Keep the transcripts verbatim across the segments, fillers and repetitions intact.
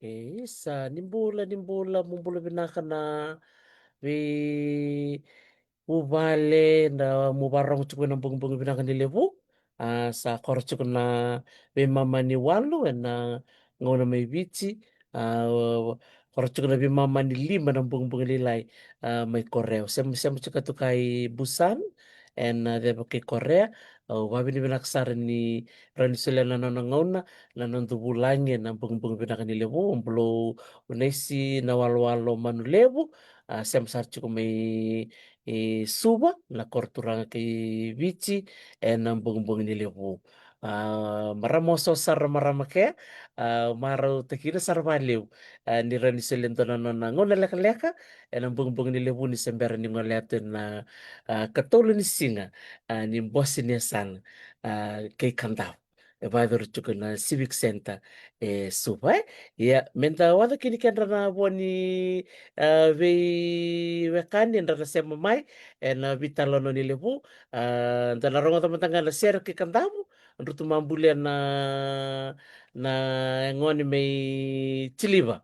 E, isa, ni bula, ni bula, mo bula vinaka na veivuvale, na mo vakarorogo tiko ena bogibogi vinaka ni levu. A, sa koro tiko na veimama ni walu ena gauna mai Viti. A, koro tiko na veimama ni lima na bogibogi lailai, a, mai Korea. Sema, sema tiko tu kai Busan, ena, a, ceva kei Korea. Au vakavinavinaka sara ni rawa ni solia na nona gauna na noda vulagi ena bogibogi vinaka ni levu. Bula, Unaisi Nawalowalo Manulevu, a, sema sara tiko mai, e, Suva, na koro turaga kei Viti, ena bogibogi ni levu. A, marama oso sara, marama ke, a, marautaki ira sara vakalevu. A, ni rawa ni solia dua na nona gauna lekaleka ena bogibogi ni levu ni se bera ni gole atu ena, a, katolu ni siga, a, ni bose ni yasana, a, kei Kadavu. E vakayacori tiko na Civic Centre e Suva, e. Ia, meda waca kina kedra na vo ni, a, veiwekani, edra na sema mai ena veitalanoa ni levu. A, da na rogoca mada ga na sere kei Kadavu, drutu mabulia na, na yagone mai Tiliva.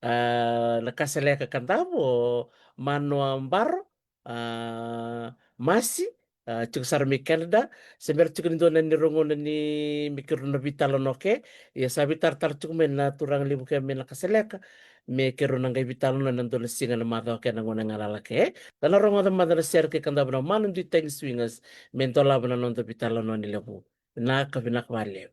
A, na Kasaleka Kadavu, o Manoa Baro, a, Masi, a, tiko sara mai Canada. Se bera tiko ni dua na ni rogoca ni me keirau na veitalanoa ke. Ia sa veitaratara tiko mai na turaga levu ke mai na Kasaleka me keirau na qai veitalanoa ena dua na siga na macawa ke na gauna galala ke. Da na rogoca mada na sere kei Kadavu na Manu Duitagi Swingers me dolava na noda veitalanoa ni levu. Vinaka, vinaka vakalevu.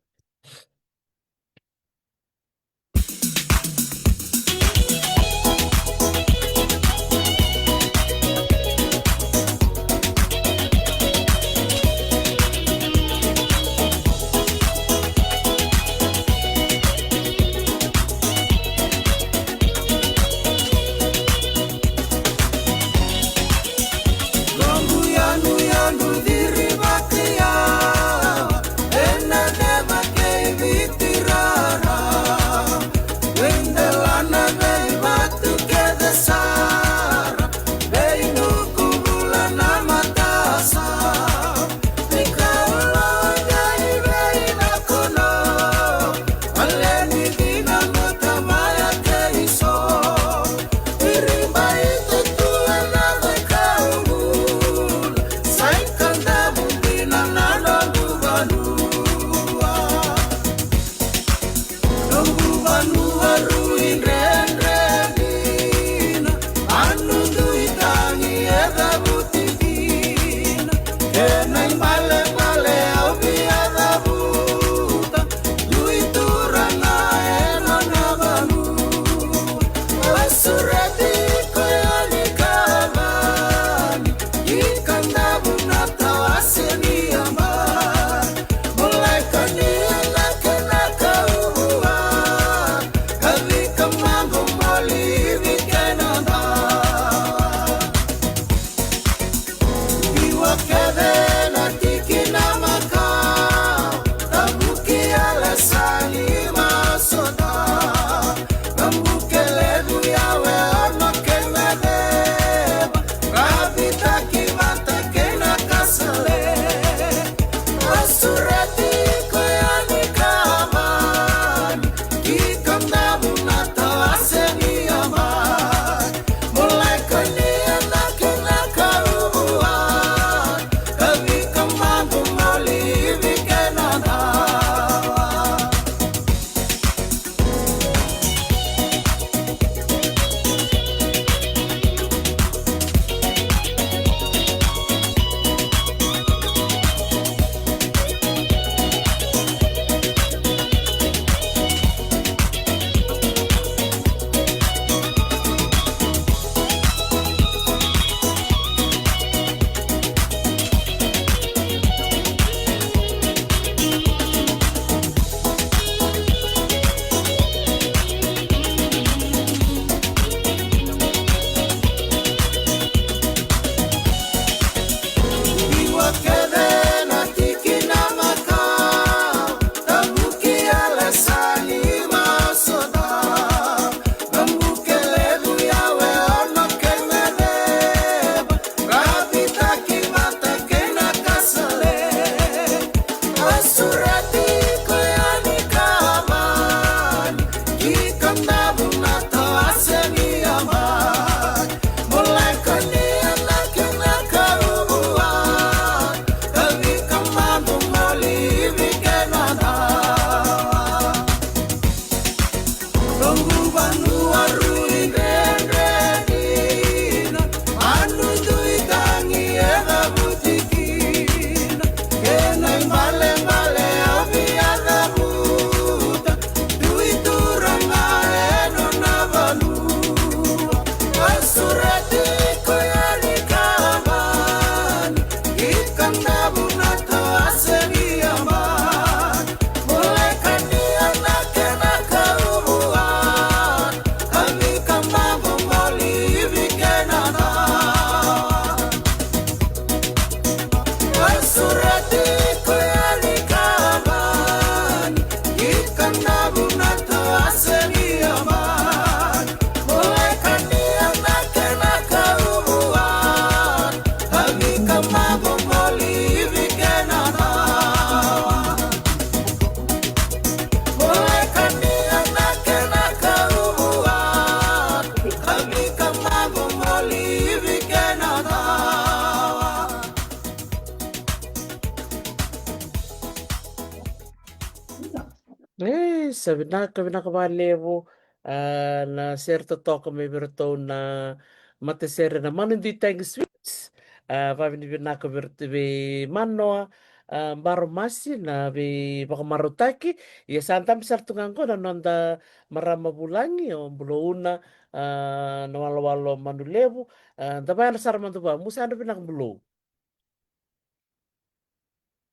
Sa vinaka, vinaka vakalevu. A, na sere totoka mai vei iratou na matasere na Manu Duitagi Sweets. A, vavinavinaka vei iratou, vei Manoa, a, Baromasi na veivakamarautaki. Ia sa dabe sara tu ga qo na noda marama vulagi o Bulouna, a, na walowalo Manu Levu. A, da vayadra sara mada vua, mu sa yadra vinaka Bulou.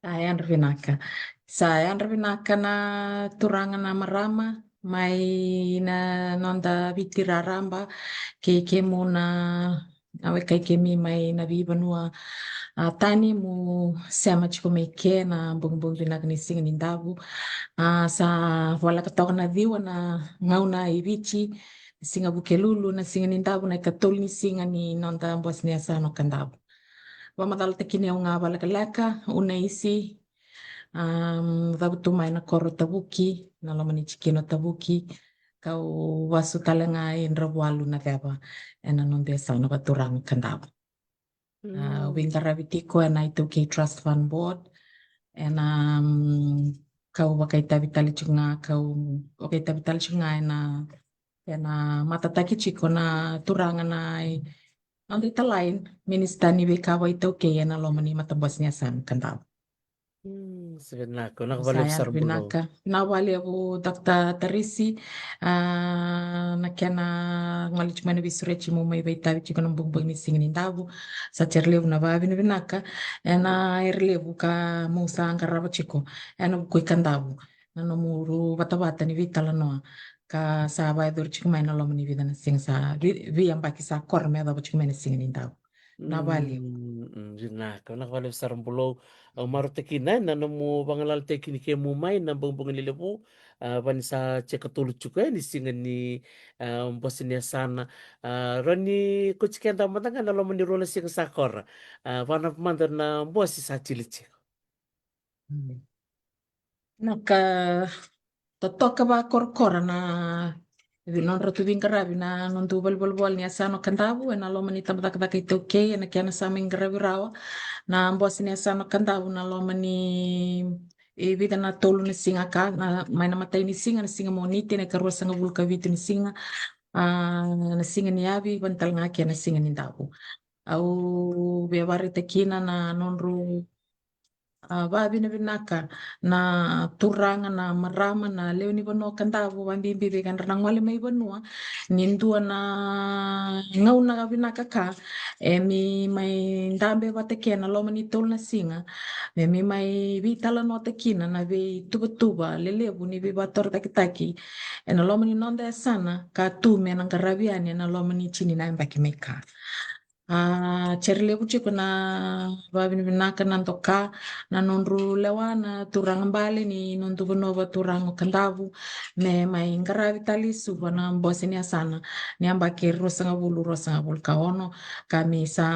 Sa yadra vinaka. Sa yadra vinaka na turaga na marama mai na noda Viti raraba, kei kemu na, na wekai kemi mai na veivanua, a, tani, mu sema tiko mai ke na bogibogi vinaka ni siga ni davu. A, sa voleka toka na ciwa na gauna i Viti, siga Vukelulu, na siga ni davu, na ikatolu ni siga ni noda bose ni yasana o Kadavu. Vakamacalataki au ga vakalekaleka, Unaisi, am, cavutu mai na koro Tavuki, na loma ni tikina o Tavuki, kau vasu tale ga i Dravualu na ceva, ena noda yasana vakaturaga Kadavu. A, au veiqaravi tiko ena iTaukei Trust Fund Board, ena, am, kau vakaitavi tale tiko ga, kau vakaitavi tale tiko ga ena, ena matataki tiko na turaga na i, noda italai, minisita ni veika vakaitaukei ena loma ni matabose ni yasana Kadavu. Mm, sa vinaka, vinaka vakalevu sara Bulou. Vinaka vakalevu Doctor Tarisi, a, na kena gole tiko mai na veisureti mo mai vakaitavi tiko na bogibogi ni siga ni davu. Sa sere levu na vakavinavinaka ena ere levu ka mo sa qarava tiko ena vuku i Kadavu, na nomu vatavata ni veitalanoa ka sa vakayacori tiko mai na loma ni vica na siga sa vi-, veiyabaki sa kora me yacova tiko mai na siga ni davu. Na valevu. Mm, mm, vinaka, vinaka vakalevu sara Bulou. Au marautaka na, na nomu vagalalataki ni kemu mai na bogibogi lelevu, a, vani sa tiko tolu tiko e ni siga ni, a, bose ni yasana. A, rau ni koti keda mada ga na loma ni rua na siga sa kora. A, vana mada na bose sa tili tiko. Mm. Na ka totoka vakorokoro na vi-, nodratou veiqaravi na noda valenivolavola ni yasana o Kadavu ena loma ni tabacakacaka iTaukei, ena kena sa mai qaravi rawa na bose ni yasana o Kadavu na loma ni, e, vica na tolu na siga ka, na, mai na imatai ni siga, na siga Moniti, na ikaruasagavulu ka vitu ni siga, a, na siga ni yavi, vani tale ga kei na siga ni davu. Au via vakaraitaka kina na nodrau, a, vakavinavinaka na turaga, na marama, na lewe ni vanua o Kadavu, vakabibi vei kedra na gole mai vanua, ni dua na gauna vinaka ka e mi mai dabe vata kei na loma ni tolu na siga, me mi mai veitalanoataka kina na veituvatuva lelevu ni veivakatorocaketaki ena loma ni noda yasana ka tu me na qaravi yani ena loma ni tini na yabaki mai ka. A, sere levu tiko na vakavinavinaka, na doka na nodru lewa na turaga bale ni noda vanua vakaturaga o Kadavu me mai qaravi tale i Suva na bose ni yasana ni yabaki ruasagavulu ruasagavulu ka ono, ka mi sa,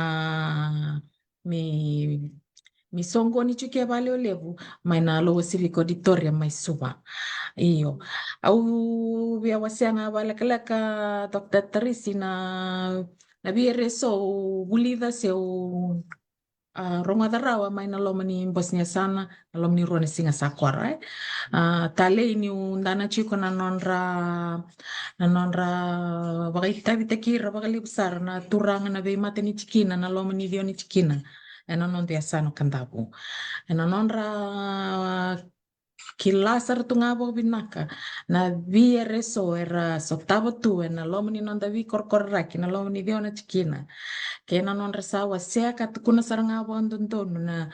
mi, mi soqoni tiko e vakalevulevu mai na Lower Civic Auditorium mai Suva. Io. Au via wasea ga vakalekaleka, Doctor Tarisi, na na vei ira eso au vulica se au, a, rogoca rawa mai na loma ni bose ni yasana, na loma ni rua na siga sa kora, e. A, talei niu dana tiko na nodra, na nodra vakaitavitaki ira vakalevu sara na turaga na veimata ni tikina, na loma ni ciwa ni tikina ena noda yasana o Kadavu. Ena nodra kila sara tu ga vakavinaka na vei ira eso era sotava tu ena loma ni noda veikorokoraki na loma ni ciwa na tikina, kei na nodra sa wasea ka tukuna sara ga vakadodonu na,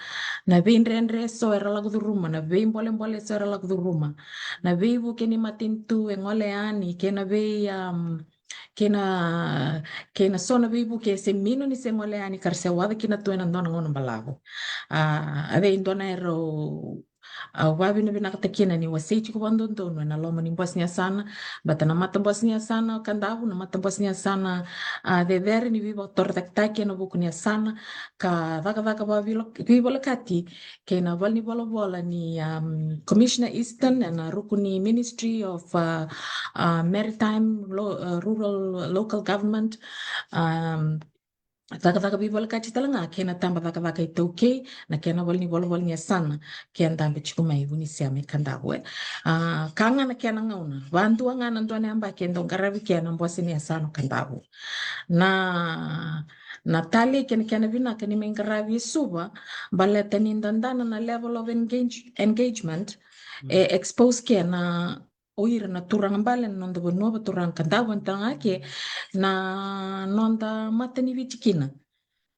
na veidredre eso era lako curuma, na veibolebole eso era lako curuma, na veivuke ni matanitu e gole yani, kei na vei, am, kei na, kei na so na veivuke e se mino ni se gole yani ka ra se waca kina tu ena dua na gauna balavu. A, a vei dua na era au, au vakavinavinakataka kina ni wasei tiko vakadodonu ena loma ni bose ni yasana, baleta na matabose ni yasana o Kadavu, na matabose ni yasana, a, cecere ni veivakatorocaketaki ena vuku ni yasana, ka cakacaka vakavilo-, veivolekati kei na valenivolavola ni, um, Commissioner Eastern ena ruku ni Ministry of, uh, uh, Maritime, Lo-, uh, Rural Local Government, um, cakacaka veivolekati tale ga kei na taba cakacaka iTaukei, na kena valenivolavola ni yasana ke dabe tiko mai Vunisea mai Kadavu, e. A, ka ga na kena gauna, vadua ga na dua na yabaki e dau qaravi kina na bose ni yasana o Kadavu. Na, na talei kei na kena vinaka ni mai qaravi e Suva, baleta ni dadana na level of engage-, engagement, e expose kina o ira na turaga bale na noda vanua, vaturaga Kadavu, e tale ga ke na noda matanivi tikina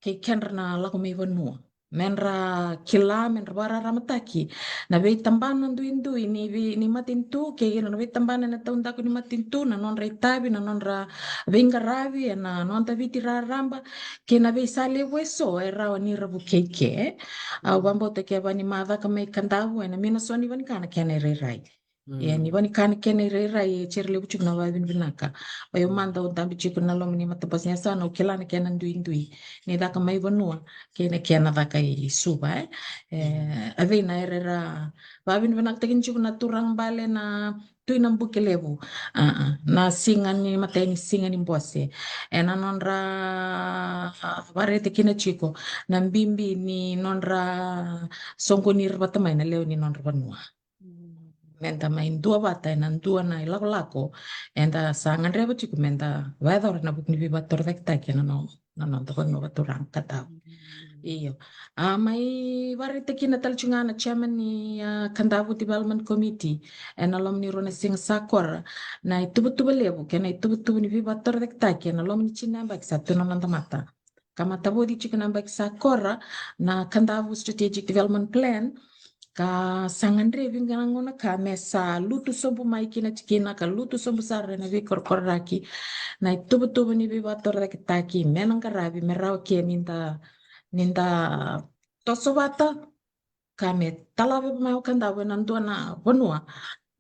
kei kedra na lako mai vanua, me ra kila, me ra vakararamataki na veitabana duidui ni vei-, ni matanitu, kei ira na veitabana ena taudaku ni matanitu, na nodra itavi, na nodra veiqaravi ena noda Viti raraba, kei na veisa levu eso e rawa ni ra vukei ke. Au vakabauta ke vaka ni macala mai Kadavu, ena minusona ni vanika na kena irairai. Ia, ni vanika na kena irairai e sere levu tiko na vakavinavinaka. O yau mada au dabe tiko ena loma ni matabose ni yasana, au kila na kena duidui ni caka mai vanua kei na kena caka i Suva, e. E, a vei na era, era vakavinavinakataki tiko na turaga bale na Tui Nabukelevu. A, a, na siga ni, matai ni siga ni bose, ena nodra, a, vakaraitaki kina tiko na bibi ni nodra soqoni ira vata mai na lewe ni nodra vanua. Meda mai duavata ena dua na ilakolako eda sa gadreva tiko meda vakayacora ena vuku ni veivakatorocaketaki ena no-, na noda vanua vaturaga Kadavu. Io. A, mai vakaraitaki kina tale tiko ga na chairman ni, a, Kadavu Development Committee ena loma ni rua na siga sa kora, na ituvatuva levu kei na ituvatuva ni veivakatorocaketaki ena loma ni tini na yabaki sa tu na noda mata. Ka matavoci tiko na yabaki sa kora na Kadavu Strategic Development Plan, ka sa gadrevi ga na gauna ka me sa lutu sobu mai kina tikina, ka lutu sobu sara ena veikorokoraki na ituvatuva ni veivakatorocaketaki me na qaravi me rawa ke ni da, ni da toso vata, ka me talave mai o Kadavu ena dua na vanua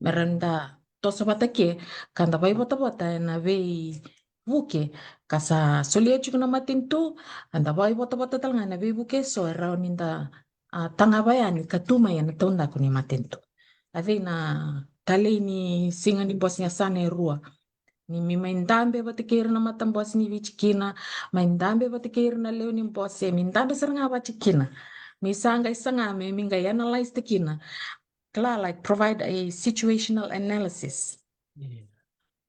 me rawa ni da toso vata ke, ka da vakaivotavota ena veivuke ka sa solia tiko na matanitu, ka da vakaivotavota tale ga ena veivuke eso e rawa ni da, a, tagava yani ka tu mai ena taudaku ni matanitu. A vei na talei ni siga ni bose ni yasana e rua. Ni mi mai dabe vata kei ira na matabose ni Viti kina, mai dabe vata kei ira na lewe ni bose, mi dabe sara ga vata kina. Mi sa qai saga me mi qai analyze-taki kina. Kila, like, provide a situational analysis.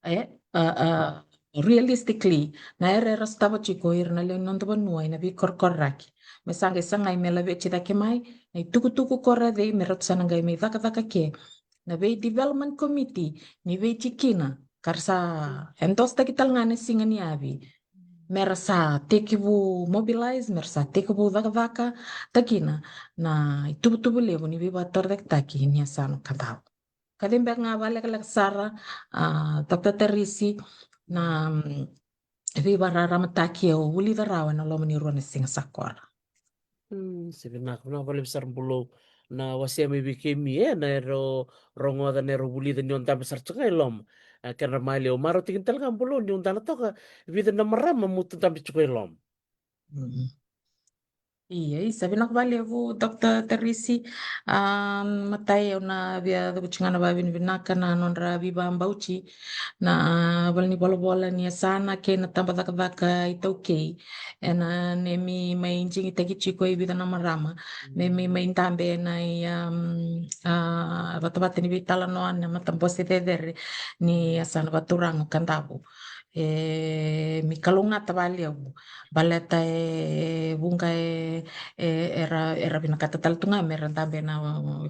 E, a, a, realistically, na era era sotava tiko ira na lewe ni noda vanua ena veikorokoraki. Me sa qai sagai me laveti cake mai na itukutuku ko ra cei me ratou sa na qai mai cakacaka ke na vei development committee ni veitikina ka ra sa endorse-taki tale ga na siga ni yavi. Me ra sa tekivu mobilize, me ra sa tekivu cakacaka takina na ituvatuva levu ni veivakatorocaketaki ni yasana o Kadavu. Ka cei beka ga vakalekaleka sara, a, Doctor Tarisi, na, mm, veivakararamataki au vulica rawa ena loma ni rua na siga sa kora. Mm, sa vinaka, vinaka vakalevu sara Bulou na wasea mai vei kemi, e, na era rogoca, na era vulica ni o dabe sara tiko ga i loma. A, kena maliwa, au marautaki tale ga Bulou ni o dana toka vica na marama mo tu dabe tiko i loma. Mm. Ia, isa, vinaka vakalevu, Doctor Tarisi. A, matai au na via cavuti ga na vakavinavinaka na nodra veivakabauti na, a, valenivolavola ni yasana kei na tabacakacaka iTaukei ena neimami mai digitaki tiko e vica na marama me mi mai dabe ena i, um, a, vatavata ni veitalanoa na matabose cecere ni yasana vakaturaga o Kadavu. E, mi kalougata vakalevu baleta e vuqa e, e, era, era vinakata tale tu ga me ra dabe na,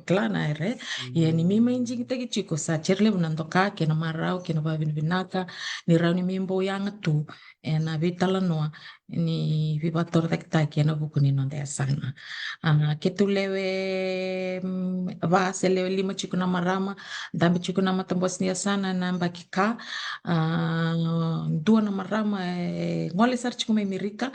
kila na era. Ia ni mi mai digitaki tiko sa sere levu na doka kei na marau kei na vakavinavinaka ni rawa ni mi bau yaga tu ena veitalanoa ni veivakatorocaketaki ena vuku ni noda yasana. A, keitou lewe, mm, va se lewe lima tiko na marama dabe tiko na matabose ni yasana ena yabaki ka. A, dua na marama e gole sara tiko mai Merika,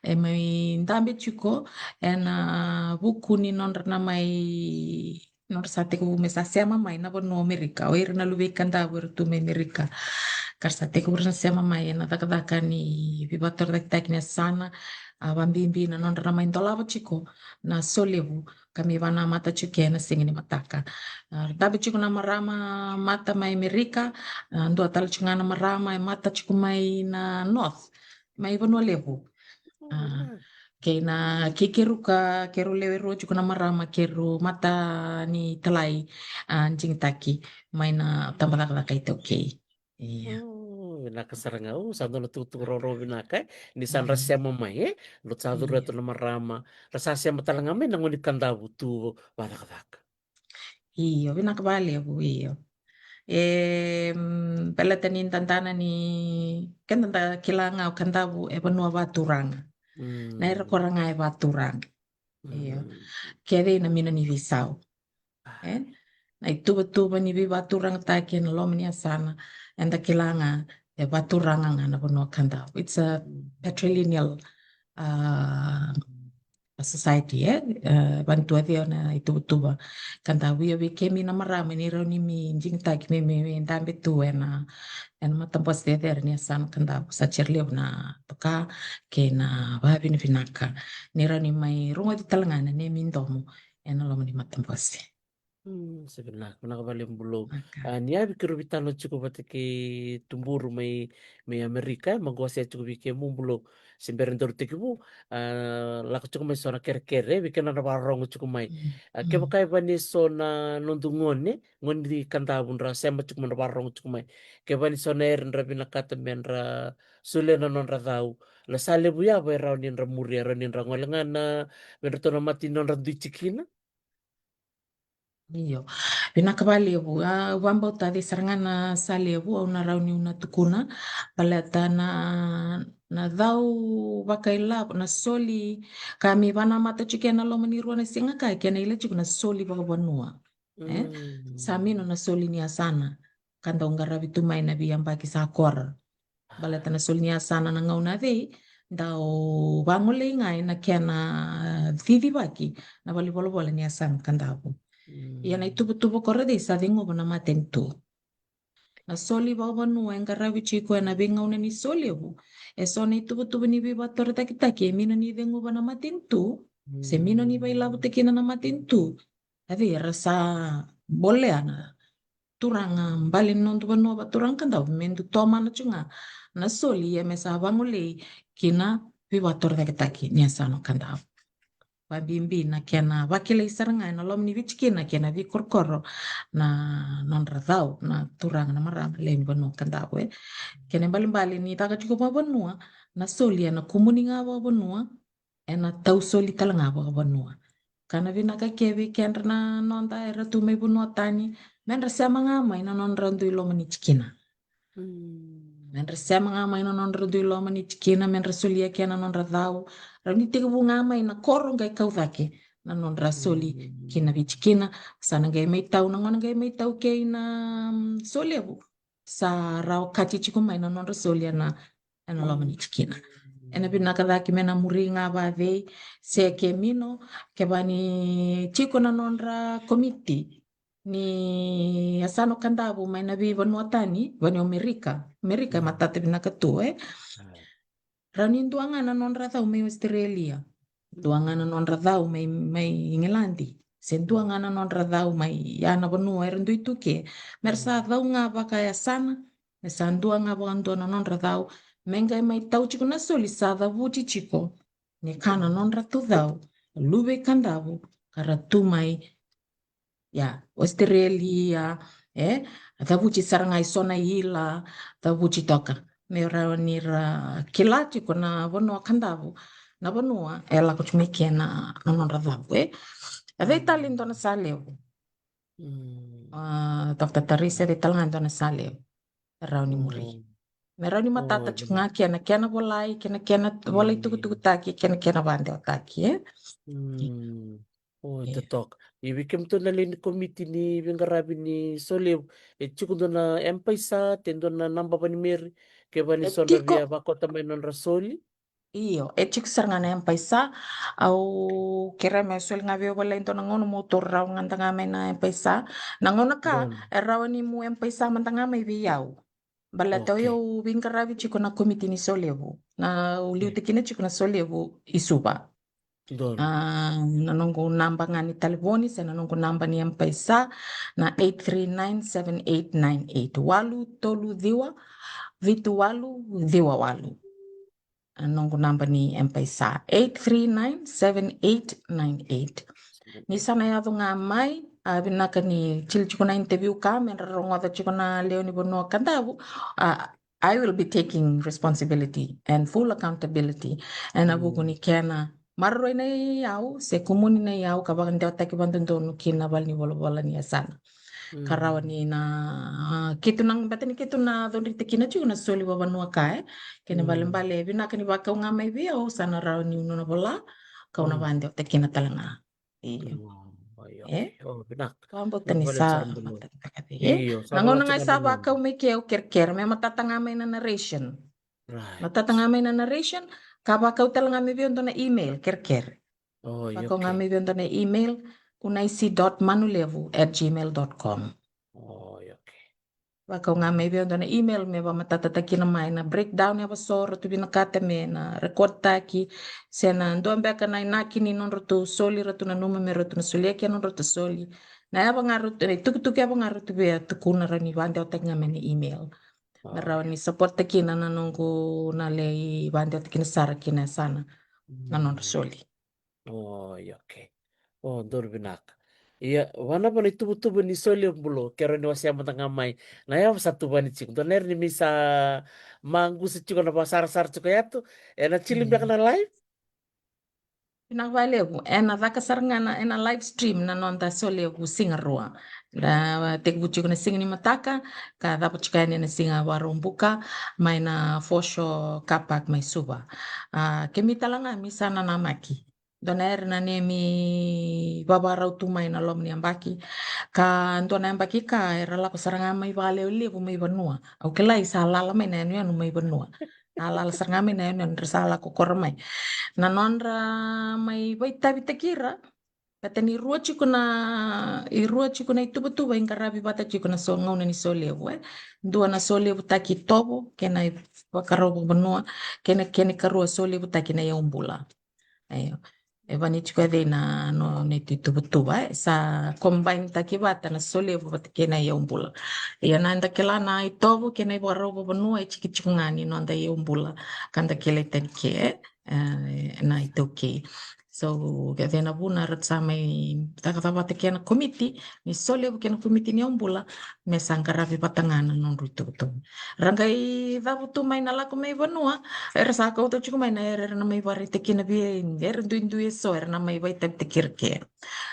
e mai dabe tiko ena vuku ni nodra na mai, nodra sa tekivu me sa sema mai na vanua o Merika, o ira na luvei Kadavu era tu mai Merika. Ka ra sa tekivu ra na sema mai ena cakacaka ni veivakatorocaketaki ni yasana, a, vakabibi na nodra na mai dolava tiko na solevu ka mi vakanamata tiko ena siga ni mataka. A, ra dabe tiko na marama mata mai Merika, a, dua tale tiko ga na marama e mata tiko mai na North, mai Vanua Levu. Ah, kei na kei keru ka keru lewe rua tiko na marama keru mata ni talai, ah, digitaki mai na tabacakacaka iTaukei. Ia. Oh, vinaka sara ga. Oh, sa dua na tukutuku rogorogo vinaka, e. Ni sa dra sema mai, e. Lo sa curu tu na marama. Ra sa sema tale ga mai na gone ni Kadavu tu vacakacaka. Io, vinaka valevu, io. E, mm, baleta ni dadana ni, keda da kila ga o Kadavu e vanua vaturaga. Na era kora ga e vaturaga. Io. Kece na mino ni veisau. E? Na ituvatuva ni veivaturangataki ena loma ni yasana, eda kila ga e vaturaga ga na vanua Kadavu. It's a patrilineal, uh, a society, e? E, vanituva ceo na ituvatuva Kadavu. Ia vei kemi na marama ni rawa ni mi digitaki me, me, me dabe tu ena, ena matabose cecere ni yasana Kadavu. Sa sere levu na toka kei na vavinavinaka ni rawa ni mai rogoci tale ga na nemi domo ena loma ni matabose. Mm, sa vinaka, vinaka valevu Bulou. Ah, ni yavi keirau veitalanoa tiko vata kei tuburu mai, mai Amerika, e, maqosa tiko vei kemu Bulou. Se bera daru tekivu, ah, lako tiko mai so na kerekere, e, vei kena na vakarorogo tiko mai. Ah, kevaka e vani so na nodu gone, gone ni Kadavu dra sema tiko mai dra vakarorogo tiko mai. Kevani so na ere dra vinakata me dra solia na nodra cau. La sa levu yava e rawa ni dra muria, e rawa ni dra gole ga na, me dra tona mati nodra dui tikina. Io. Vinaka valevu. A, au vabauta cei sara ga na sa levu, au na rawa niu na tukuna. Baleta na, na cau vakailavo, na soli, ka mi vanamata tiko ena loma ni rua na siga ka, kena ila tiko na soli vakavanua. E? Sa mino na soli ni yasana. Ka dau qaravi tu mai na veiyabaki sa kora. Baleta na soli ni yasana na gauna cei, dau vagolei ga ena kena cicivaki na valenivolavola ni yasana Kadavu. Ia na ituvatuva kora cei sa ceguva na matanitu. Na soli vakavanua e qaravi tiko ena veigauna ni solevu. E so na ituvatuva ni veivakatorocaketaki e mino ni ceguva na matanitu. Se mino ni vailavutaki kina na matanitu. A cei era sa bolea na turaga bale ni noda vanua vakaturaga Kadavu me dau tomana tu ga na soli ia me sa vagolei kina veivakatorocaketaki ni yasana Kadavu. Vabibi na kena vakilai sara ga ena loma ni veitikina kei na veikorokoro na nodra cau na turaga na marama lewe ni vanua Kadavu, e. Kena ibalebale ni caka tiko vakavanua na soli ena kumuni ga vakavanua, ena tau soli tale ga vakavanua. Ka na vinaka ke vei kedra na noda era tu mai vanua tani, me dra sema ga mai na nodra dui loma ni tikina. Me dra sema ga mai na nodra dui loma ni tikina, me dra solia kina na nodra cau. Rawa ni tekivu ga mai na koro qai kau cake na nodra soli kina veitikina. Sa na qai mai tau na gona qai mai tau kei na, mm, solevu. Sa rawa kati tiko mai na nodra soli ena, ena loma ni tikina. Ena vinaka cake me na muri ga vacei, se ke mino, ke vani tiko na nodra komiti ni yasana Kadavu mai na veivanua tani, vani Amerika. Amerika e matata vinaka tu, e. Rawa ni dua ga na nodra cau mai Australia. Dua ga na nodra cau mai, mai Igiladi. Se dua ga na nodra cau mai ya na vanua era dui tu ke. Me ra sa cau ga vakayasana. Me sa dua ga vakadua na nodra cau. Me qai mai tau tiko na soli sa cavuti tiko. Ni ka na nodra tu cau. Luve i Kadavu. Ka ra tu mai ya, Australia, e, cavuti sara ga i so na ila, cavuti toka. Me rawa ni ra kila tiko na vanua Kadavu, na vanua e lako tu mai kina na nodra cau, e. A cei tale dua na sa levu. A, Doctor Tarise, a cei tale ga dua na sa levu. Rawa ni muri. Me rawa ni matata tiko ga kena, kena volai, kena, kena volai tukutukutaki, kena, kena vadewataki, e. O, e totoka. Ia vei kemudou na lewe ni komiti ni veiqaravi ni solevu, e tiko dua na M-PAiSA, te dua na naba vanimeri, ke vani so na via vakota mai nodra soli? Io, e tiko sara ga na M-PAiSA. Au kerea me soli ga vei au volai dua na gauna mo tou rawa ga da ga mai na M-PAiSA. Na gauna ka, e rawa ni mu M-PAiSA mada ga mai vei au. Baleta o yau veiqaravi tiko na komiti ni solevu. Na au liutaki kina tiko na solevu i Suva. A, na noqu naba ga ni talevoni, se na noqu naba ni M-PAiSA, na eight three nine seven eight nine eight, walu tolu ciwa, vitu walu, ciwa walu. a noqu naba ni M-PAiSA, eight three nine seven eight nine eight. Ni sa na yaco ga mai, a vinaka ni tili tiko na interview ka me ra rogoca tiko na lewe ni vanua Kadavu, a I will be taking responsibility and full accountability. Ena vuku ni kena maroroi na iyau se kumuni na iyau ka vakadewataki vakadodonu ki na vale ni volavola ni yasana. Ka rawa ni na, a, keitou na, beta ni keitou na codrita kina tiko na soli vavanua ka, e. Kena balebale, vinaka ni vakau ga mai vei au, sa na rawa niu na vola, kau na vakadewataki kina tale ga. Io. E? Vinaka. Ka bauta ni sa matata ka vei, e? Na gauna ga sa vakau mai ke au kerekere me matata ga mai na narration. Matata ga mai na narration, ka vakau tale ga mai vei au dua na email kerekere. Vakau ga mai vei au dua na email, unaisi dot manulevu at gmail dot com. Vakau ga mai vei au dua na email me vamatatataki kina mai na breakdown e vaso ratou vinakata me na record taki, se na dua beka na inaki ni nodratou soli ratou nanuma me ratou na solia kina nodratou soli. Na yava ga ratou, na itukutuku yava ga ratou via tukuna, rawa ni vadewataki ga mai na email. Na rawa ni support taki kina na noqu na lai vadewataki kina sara kina yasana na nodra soli. Oi, okay. O, donu vinaka. Ia, vanava na ituvatuva ni soli e bulu, ke rawa ni wasea mada ga mai. Na yava sa tuvani tiko. Dua na ira ni mi sa maqusa tiko na vasarasara tiko yatu. Ena tili beka na live? Vinaka vakalevu. Ena caka sara ga na, ena live stream na noda solevu siga rua. Na tekivu tiko na siga ni mataka, ka cava tiko yani ena siga Vakaraubuka, mai na Foreshore Car Park mai Suva. A, kemi tale ga mi sa nanamaki. Dua na ira na neimi vavarau tu mai na loma ni yabaki. Ka dua na yabaki ka era lako sara ga mai vakalevulevu mai vanua. Au kilai sa lala mai na yanuyanu mai vanua. Na lala sara ga mai na yanuyanu, ra sa lako kora mai. Na nodra mai vaitavitaki ira. Beta ni rua tiko na, i rua tiko na ituvatuva i qaravi vata tiko na so gauna ni solevu, e. Dua na solevutaki tovo, kena ivakarau vakavanua, kena, kena ikarua solevutaki na yaubula. Io. E vani tiko e cei na, no, na ituvatuva, e. Sa combine taki vata na solevu vata kei na yaubula. Ia na da kila na itovo kei na ivakarau vakavanua e tiki tiko ga ni noda yaubula. Ka da kilai tani ke, e, na iTaukei. So, ke cei na vuna ra sa mai cakacaka vata kei na komiti ni solevu kei na komiti ni yaubula, me sa qaravi vata ga na nodru ituvatuva. Ra qai cavu tu mai na lako mai vanua, era sa kauta tiko mai na era, era na mai varaitaki kina vei era duidui eso, era na mai vaitavitaki ira ke.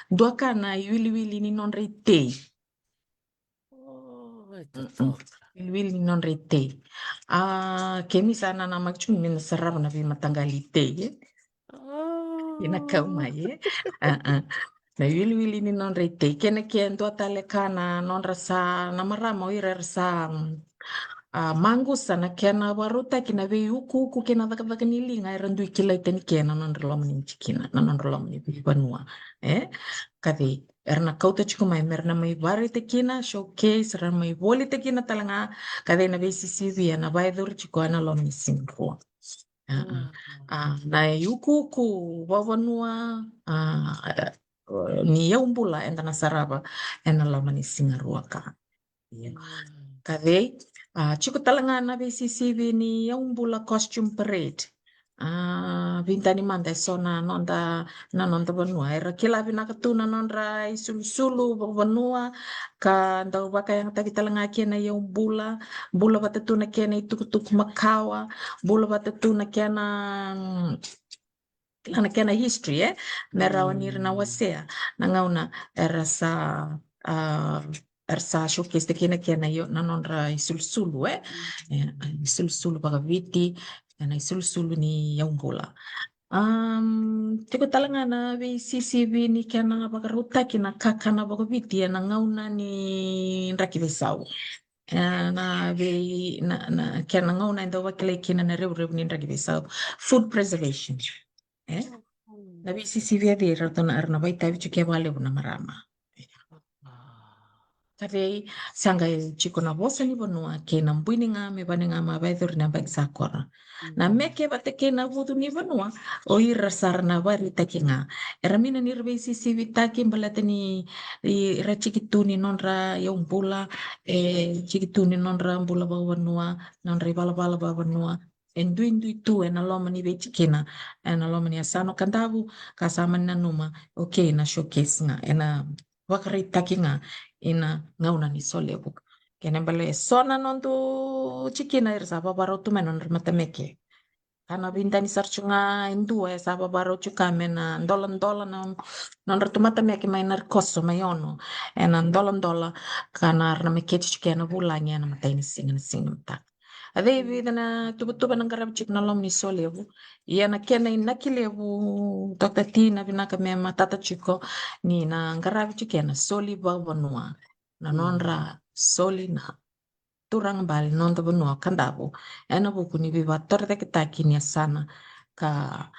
Dua ka na iwiliwili ni nodra itei. Wiliwili ni nodra itei. A, kemi sa nanamaki tiko me na sarava na veimataqali itei, e. Ina kau mai, e. A, a. Na iwiliwili ni nodra itei. Kena ke dua tale ka na nodra sa, na marama o ira era sa, mm, a, maqusa na kena vakarautaki na veiukuuku kei na cakacaka ni liga era dui kilai tani ke na nodra loma ni tikina, na nodra loma ni vanua. E? Ka cei, era na kauta tiko mai, me ra na mai varaitaki kina, showcase, ra mai volitaki kina tale ga, ka cei na veisisivi ena vakayacori tiko ena loma ni siga rua. A, a, a, na iukuuku vakavanua, a, a, ni yaubula eda na sarava ena loma ni siga rua ka. Io. Ka cei, a, tiko tale ga na veisisivi ni yaubula costume parade. A, veitani mada eso na noda, na noda vanua. Era kila vinaka tu na nodra isulusulu vakavanua, ka dau vakayagataki tale ga kei na yaubula, bula vata tu na kena itukutuku makawa, bula vata tu na kena, mm, kila na kena history, e? Me rawa ni ra na wasea na gauna era sa, a, era sa showcase taki na kena io, na nodra isulusulu, e? E, isulusulu vakaviti, na isulusulu ni yaubula. Am, tiko tale ga na veisisivi ni kena vakarautaki na kakana vakaviti ena gauna ni draki veisau. E, na vei, na, na kena gauna e dau vakilai kina na revurevu ni draki veisau. Food preservation. E? Na veisisivi e cei, ratou na, era na vaitavi tiko e vakalevu na marama. Ka cei, sa qai tiko na vosa ni vanua kei na bui ni ga me vani ga ma vakayacori na yabaki sa kora. Na meke vata kei na vucu ni vanua, o ira sara na vakaraitaki ga. Era mina ni ra veisisivitaki baleta ni, i, ra tiki tu ni nodra yaubula, e, tiki tu ni nodra bula vakavanua, nodra ivalavala vakavanua. e duidui tu ena loma ni veitikina, ena loma ni yasana o Kadavu, ka sa mani nanuma, okay, na showcase ga, ena vakaraitaki ga ina gauna ni solevu. Kena ibalebale e so na noda tikina era sa vavarau tu mai na nodra matameke. Ka na veidani sara tu ga e dua e sa vavarau tu ka me na doladola na nodra tu matameke mai na rikoso mai Ono. Ena doladola ka na ra na meketi tu kena vulagi ena matai ni siga, na siga mataka. A cei vica na tuvatuva na qaravi tiko na loma ni solevu. Ia na kena inaki levu, Doctor T, na vinaka me matata tiko ni na qaravi tiko ena soli vakavanua. Na nodra soli na turaga bale na noda vanua o Kadavu ena vuku ni veivakatorocaketaki ni yasana ka,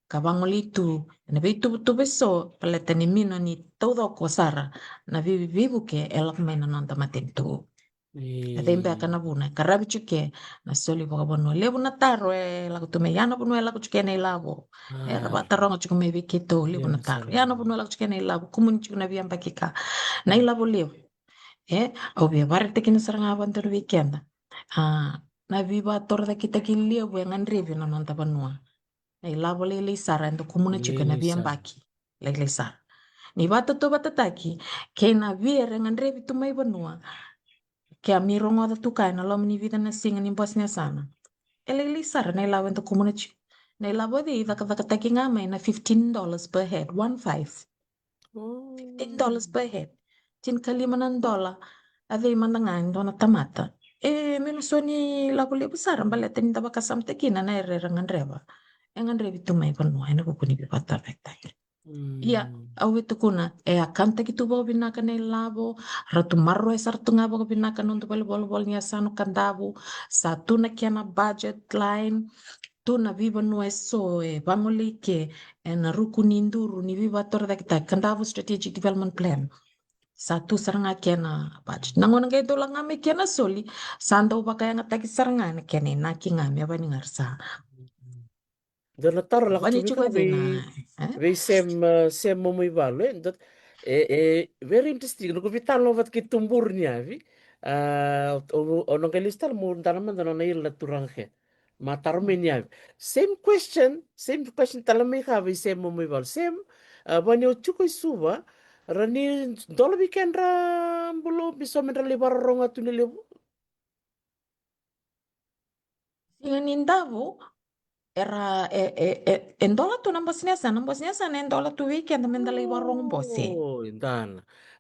ka vagolei tu ena veituvatuva eso, baleta ni mino ni taucoko sara na vei, veivuke e lako mai na noda matanitu. A cei beka na vuna e qaravi tiko ke na soli vakavanua? Levu na taro e lako tu mai, ia na vanua e lako tiko ke na ilavo. Era vakataroga tiko mai vei keitou, levu na taro. Ia na vanua e lako tiko ke na ilavo, kumuni tiko na veiyabaki ka na ilavo levu. E, au via vakaraitaka kina sara ga vakadodonu vei keda. A, na veivakatorocaketaki levu e gadrevi na noda vanua. Na ilavo lailai sara eda kumuna tiko ena veiyabaki. Lailai sara. Ni vakatautauvatataki kei na via era gadrevi tu mai vanua. Ke a mi rogoca tu ka ena loma ni vica na siga ni bose ni yasana. E lailai sara na ilavo eda kumuna tiko. Na ilavo e cei e cakacakataki ga mai na fifteen dollars per head, one five. Fifteen dollars per head. Tinikalima na dola. A cei mada ga e dua na tamata. E, me na so ni ilavo levu sara, baleta ni da vakasamataka kina na era era gadreva. E gadrevi tu mai vanua ena vuku ni veivakatorocaketaki. Ia, au via tukuna, e account-taki tu vakavinaka na ilavo, ra tu maroroya sara tu ga vakavinaka na noda valenivolavola ni yasana o Kadavu, sa tu na kena budget line, tu na veivanua eso e vagolei ke ena ruku ni duru ni veivakatorocaketaki, Kadavu Strategic Development Plan. Sa tu sara ga kena budget. Na gauna qai dau lako ga mai kena soli, sa dau vakayagataki sara ga na kena inaki ga me vani ga ra sa. Dua na taro lako vani tiko vei, vei Sem, uh, Sem Momoivalu, e, e, very interesting. Noqu veitalanoa vata kei Tuburu ni yavi. A, o, o na qai lesu tale mo dana mada nona ila na turaga ke. Ma taro mai ni yavi. Same question, same question tale mai ka vei Sem Momoivalu. Sem, a, vani o tiko i Suva, ra ni dola vei kedra bulou, me so me dra lai vakarorogo tu ni levu. Siga ni davu, era, e, e, e, e dola tu na bose ni yasana, na bose ni yasana e dola tu vei keda me da lai vakarorogo bose.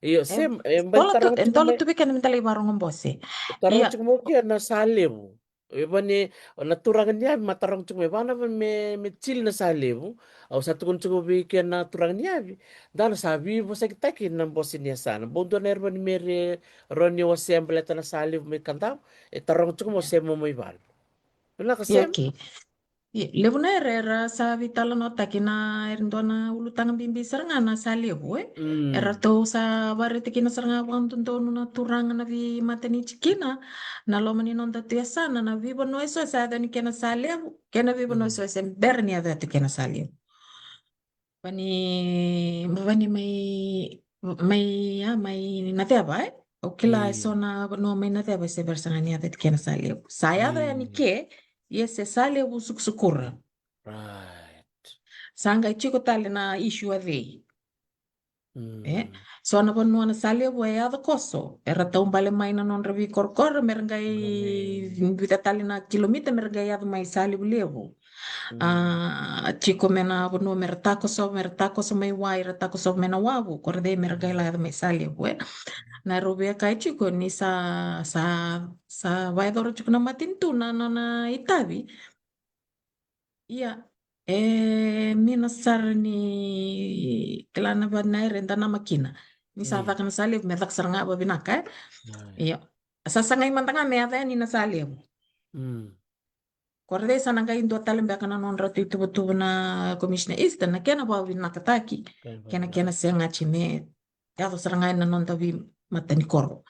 Io, Sem, e dola tu vei keda me da lai vakarorogo bose. Taroga tiko mai o kea na Salevu. E vani, na turaga ni yavi ma taroga tiko mai, vana vani me, me tili na Salevu. Au sa tukuna tiko vei kea na turaga ni yavi. Dana sa veivosakitaki na bose ni yasana. Bau dua na era vani me re rawa ni wasea baleta na Salevu mai Kadavu. E taroga tiko mo Sem Momoivalu. Vinaka Sem. Io, levu na era, era sa veitalanoataki na era dua na ulutaga bibi sara ga na Salevu, e. Eratou sa varetaki na sara ga vakadodonu na turaga na veimatanitu kina na loma ni noda tu yasana, na veivanua eso sa yaco ni kena Salevu, kena veivanua eso se bera ni yaco tu kena Salevu. Vani, vani mai, mai, a, mai Naceva, e? Au kila eso na vanua mai Naceva se bera sara ga ni yaco tu kena Salevu. Sa yaco yani ke, ia se Salevu sukusukura. Sa qai tiko tale na issue a cei. E? So na vanua na Salevu e yaco koso. Era taubale mai na nodra veikorokoro, me ra qai vica tale na kilomita, me ra qai yaco mai Salevu Levu. A, tiko me na vanua me ra takoso, me ra takoso mai wai, ra takoso me na wavu, ko ra cei me ra qai lai yaco mai Salevu, e. Na rau via kai tiko ni sa, sa, sa vaicoro tiko na matanitu na, na, na itavi. Ia, e, mina sara ni kila na vana era eda nama kina. Ni sa caka na Salevu, me caka sara ga vavinaka, e. Ia, sa sagai mada ga me yaco yani na Salevu. Ko ra cei sa na qai dua tale beka na nodra tu ituvatuva na Commissioner Eastern, na kena vakavinakataki. Kena, kena segati me yaco sara ga na noda veimatanikoro.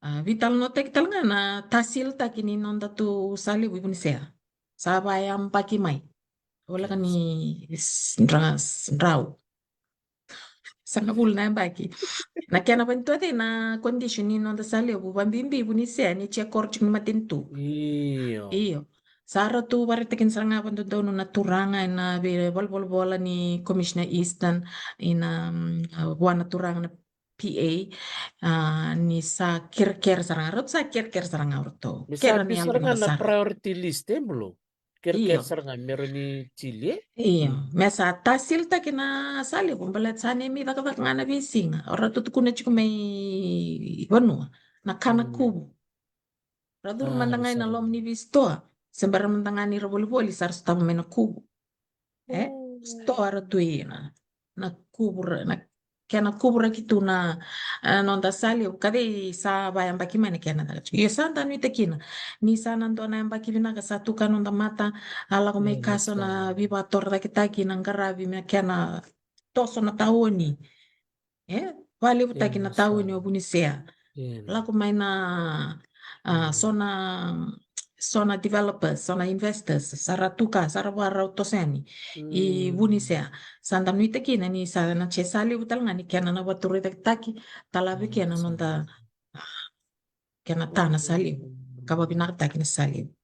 A, veitalanoataki tale ga na tasiltaki ni noda tu Salevu i Vunisea. Sa vayabaki mai. Voleka ni drau. Sagavulu na yabaki. Na kena vani tu a cei na condition ni noda Salevu, vabibi Vunisea ni tiko koro tiko ni matanitu. Io. Io. Sa ratou vakaraitaki sara ga vakadodonu na turaga ena veivolavola ni Commissioner Eastern, ina, mm, vua na turaga na P A, ah, ni sa kerekere sara ga, ratou sa kerekere sara ga o ratou. Me sa kere ni sara ga na priority list, e, Bulou? Kerekere sara ga me rawa ni tili, e? Io, me sa tasilitaki na Salevu, baleta sa neimami cakacaka ga na veisiga. O ratou tukuna tiko mai vanua, na kana kuvu. Ra curu mada ga ina loma ni veisitoa, se bera mada ga ni ra volivoli, sa ra sotava mai na kuvu. E? Sitoa ra tu ina. Na kuvu ra, na kena kuvuraki tu na, e, noda Salevu, ka dei sa vayabaki mai na kena caka tiko. Io, sa da nuitaka kina ni sa na dua na yabaki vinaka sa tu ka noda mata, a lako mai ka so na veivakatorocaketaki na qaravi me kena toso na taoni. E, vakalevutaki na taoni o Vunisea. Lako mai na, ah, so na, so na developers, so na investors, sa ra tu ka, sa ra vakarau toso yani i Vunisea. Sa da nuitaka kina ni sa na, se sa levu tale ga ni kena na vakatorocaketaki, tala vei kena noda, ah, kena ta na Salevu, ka vavinakataki na Salevu.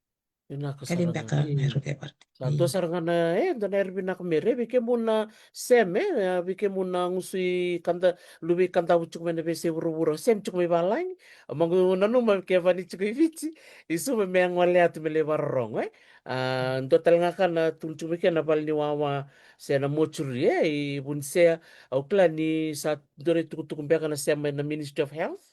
Vinaka sara ga. Sa dua sara ga na, e, dua na era vinaka me ra vei kemuni na Sem, e, vei kemuni na gusu i Kada, luve i Kadavu tiko mai na veiyasai vuravura, Sem tiko mai valagi. Au maqu nanuma ke vani tiko i Viti, i Suva me gole atu me lai vakarorogo, e. A, dua tale ga ka na tulu tiko mai kina na vale ni wawa se na mortuary, e, i Vunisea. Au kila ni sa dua na itukutuku beka na Sem mai na Ministry of Health.